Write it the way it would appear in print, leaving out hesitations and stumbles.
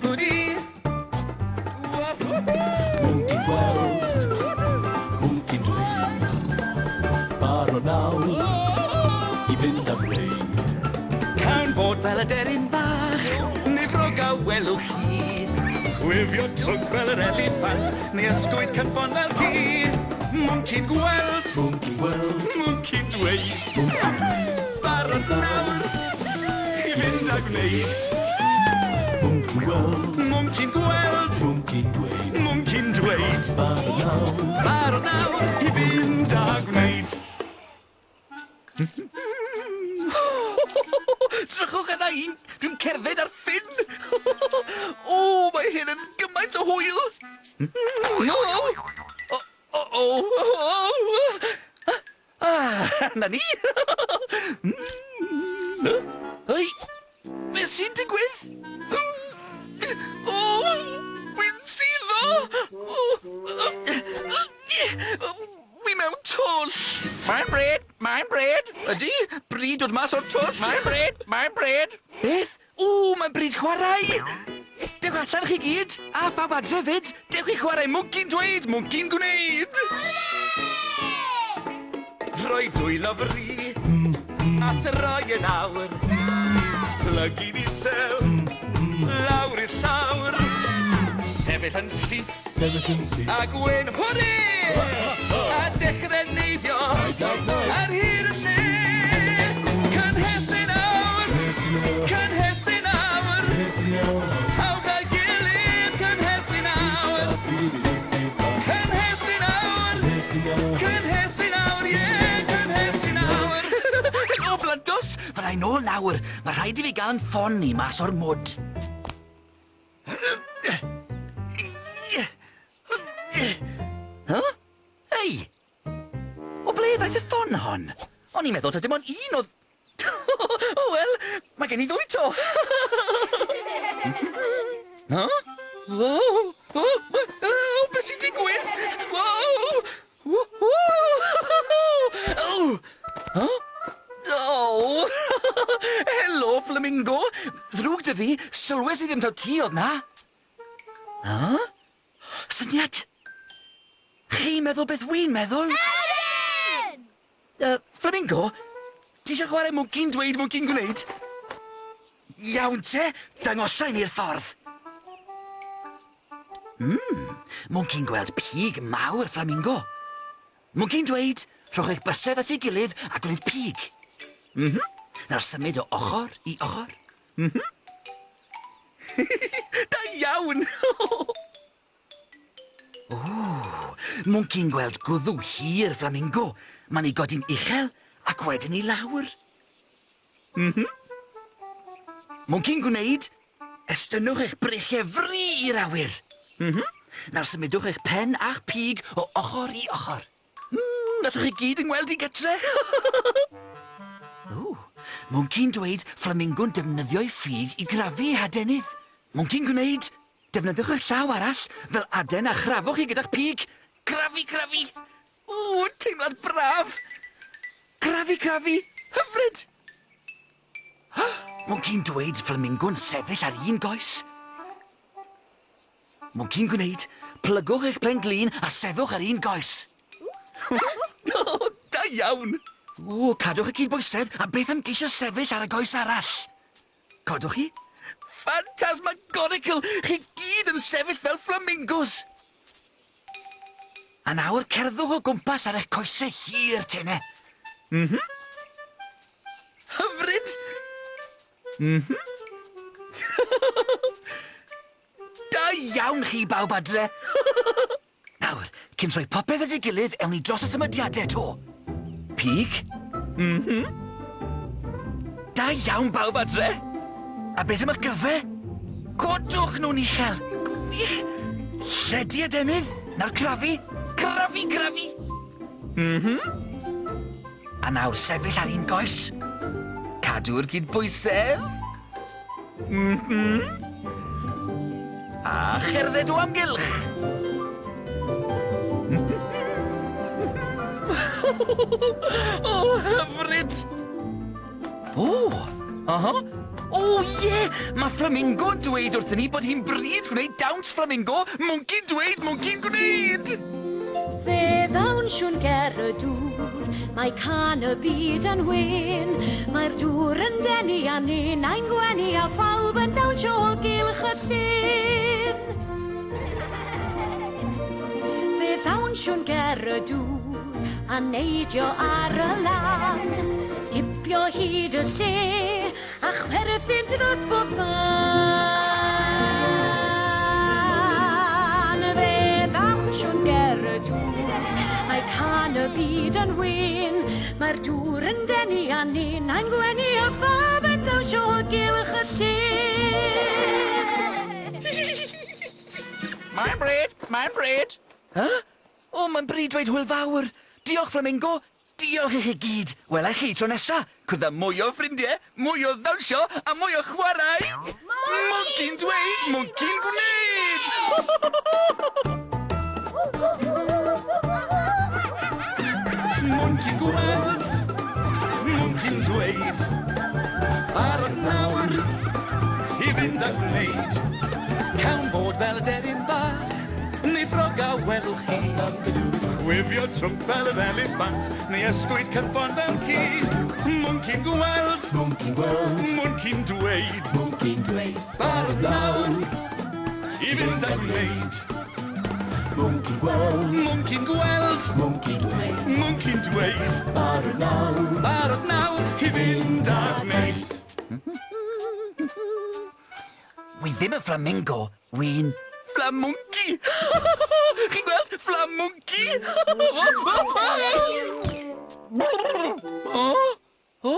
hwdi. Mwnci'n gweld, mwnci'n dweud, barod nawr i fynd a gwneud. Cawn fod fel y deryn bach, neu frog a welwch chi. Chwifio twg fel yr eliffant, neu ysgwyd cynffon fel ci. Mwnci'n gweld, Mwnci'n gweld, mwnci'n dweud, mwnci'n dweud, barod nawr i fynd a gwneud. Mwnci'n gweld, Mwnci'n gweld, mwnci'n dweud, mwnci'n dweud, barod nawr. Barod nawr i fynd a gwneud. Drychwch yna un, dwi'n cerdded ar ffyn. O, mae hyn yn gymaint o hwyl. No! O, o, o, o, Ah, na ni. Hei, beth sy'n digwydd? O, wy'n suddo! O, wi mewn twll. Mae'n bred, mae'n bred. Ydy, bryd dod mas o'r twll. Mae'n bred, mae'n bred. Beth? O, mae'n bryd chwarae! Dewch allan chi gyd, a phawb adre fyd. Dewch i chwarae mwnci'n dweud, mwnci'n gwneud. Rhoi dwylo fri, a throi yn awr. Plygu'n isel, lawr i'r llawr. Sefyll yn syth, Sefyll yn syth. a gwen hwrê! A dechrau neidio ar hyd y lle. Cynhesu'n awr, cynhesu'n awr. Pawb a'i gilydd, cynhesu'n awr. Cynhesu'n awr, cynhesu'n awr, ie, cynhesu'n awr. O, blantos, fydda i nôl nawr. Mae rhaid i fi gael yn ffon i mas o'r mwd. Huh? Hei! O ble ddaeth y ffon hon? O'n i'n meddwl ta dim ond un oedd... O wel, mae gen i ddwy to. Huh? O, o, o, beth sy'n digwydd? Wow! Oh! Huh? Oh! Helo, Flamingo! Ddrwg dy fi, sylwes i ddim taw ti oedd na. Huh? Syniad! Chi'n meddwl beth wy'n meddwl? Ydyn! Flamingo, ti eisiau chwarae mwnci'n dweud, mwnci'n gwneud? Iawn te, dangosa i ni'r ffordd. Mwnci'n gweld pig mawr Flamingo. Mwnci'n dweud, rhowch eich bysedd at ei gilydd a gwneud pig. Nawr symud o ochr i ochr. Da iawn! O, mwnci'n gweld gwddw hir Flamingo. Mae'n ei godi'n uchel ac wedyn i lawr. Mwnci'n gwneud, estynnwch eich breichiau fri i'r awyr. Nawr symudwch eich pen a'ch pig o ochr i ochr. Gallwch chi gyd yn gweld i gytre. O, mwnci'n dweud Flamingo'n defnyddio'i ffug i grafu hadenydd. Mwnci'n gwneud, defnyddiwch eich llaw arall fel aden a chrafwch chi gyda'ch pig. Crafu, crafu. O, teimlad braf. Crafu, crafu. Hyfryd. Mwnci'n dweud Flamingo'n sefyll ar un goes. Mwnci'n gwneud, plygwch eich pen glin a sefwch ar un goes. O, da iawn! O, cadwch y cydbwysedd, a beth am geisio sefyll ar y goes arall? Codwch chi? Phantasmagorical! Chi gyd yn sefyll fel flamingos! A nawr cerddwch o gwmpas ar eich coesau hir tene. Hyfryd! Da iawn chi bawb adre! Nawr, cyn rhoi popeth at ei gilydd, ewn ni dros y symudiadau to. Pig. Da iawn bawb adre! A beth am y gyfe? Codwch nhw'n uchel! Gwych! Lledu adenydd, nawr crafu, crafu, crafu! A nawr sefyll ar un goes. Cadw'r cydbwysedd. A cherdded o amgylch. O, hyfryd! O, aha. O, ie! Mae Flamingo'n dweud wrthyn ni bod hi'n bryd gwneud dawns flamingo. Mwnci'n dweud, mwnci'n gwneud! Fe ddawnsiwn ger y dŵr, mae can y byd yn wyn. Mae'r dŵr yn denu a ninnau'n gwenu a phawb yn dawnsio o gylch y llyn. Fe ddawnsiwn ger y dŵr a neidio ar y lan, sgipio hyd y lle a chwerthin dros bob man. Fe ddawnsiwn ger y dŵr, mae can y byd yn wyn, mae'r dŵr yn denu a ninnau'n gwenu a phawb yn dawnsio o gylch y llyn. Mae'n bryd, mae'n bryd. Huh? O, mae'n bryd dweud hwyl fawr. Diolch, Flamingo. Diolch i chi gyd. Wela chi tro nesa. Cwrdd â mwy o ffrindiau, mwy o ddawnsio a mwy o chwarae. Mwnci'n dweud, mwnci'n gwneud! Mwnci'n gweld, mwnci'n dweud. Barod nawr i fynd a gwneud. Cawn fod fel y deryn bach, neu ffrog a welwch chi. Chwifio trwmp fel yr eliffant, neu ysgwyd cynffon fel ci. Mwnci'n gweld, Mwnci'n gweld, mwnci'n dweud. mwnci'n dweud. Barod nawr i fynd a gwneud. Mwnci'n gweld, Mwnci'n gweld, mwnci'n dweud. mwnci'n dweud. Barod nawr, Barod nawr i fynd a gwneud. Wi ddim yn flamingo, wi'n flamwnci. Chi'n gweld? Flamwnci! O! O!